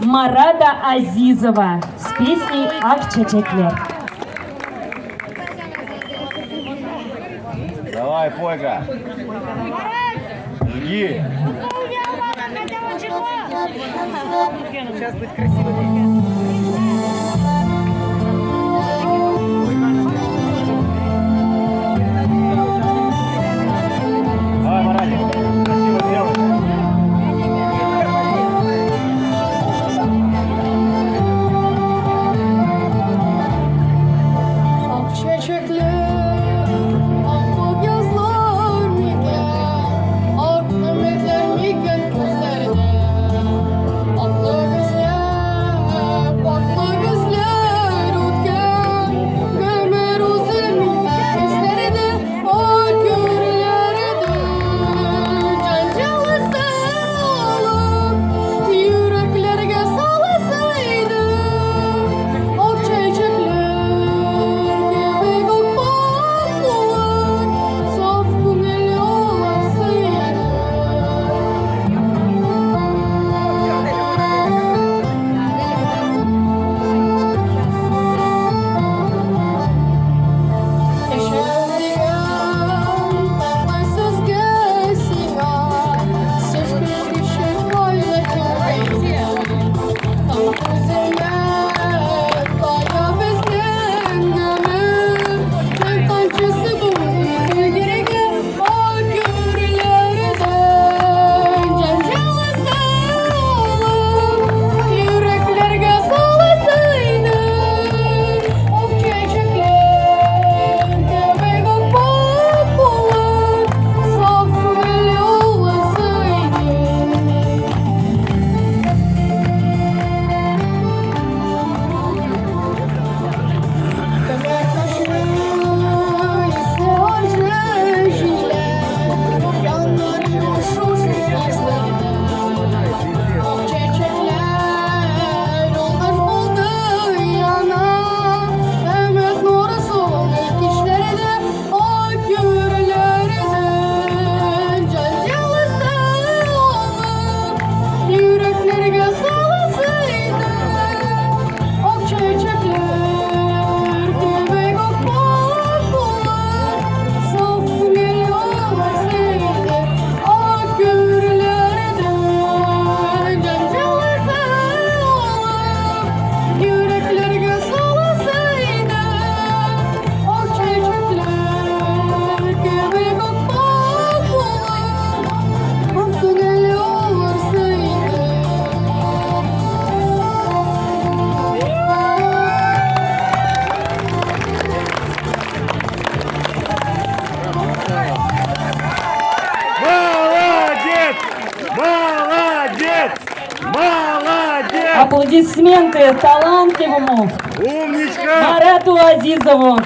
Марата Азизова с песней «Ак чәчәкләр». Давай, пойка. Жги. Сейчас будет красиво. Давай, Маратик. Красиво делай. Ak çiçekler, ak yazlar miken, ak ümitler miken gözlerde. Aklı gözler, aklı gözler utken, gömür uzun gözlerde, ak yüreklerde. Can canlısı olup yüreklerge salasaydı, ak çiçekler gibi kokmak olur, saf gönüllü olasıydı. Eşeğim tatlı sözge sina, Seçkin düşük koyla Tam gözüme kaya bizden gömür, Tek tancısı bu bilgirige o gürlerden Can canlısı olup yüreklerge salasaydı, Ok çiçekler gibi kokmak olur, Saf gül olasaydı. Köpek taşı ise acı şişler, Yanları şu şişler. Ok çiçekler yoldaş oldu yana, Mehmet nuru son dikişlerde, O gürlerden Can canlısı olup yüreklerge salasaydı, Ok çiçekler gibi kokmak olur, Saf gül olasaydı, Ak gürlerden Can canlısı olup yüreklerge salasaydı, Ok çiçekler gibi kokmak olur, Ak gül olasaydı. Молодец! Молодец! Молодец! Аплодисменты талантливому Умничка! Марату Азизову.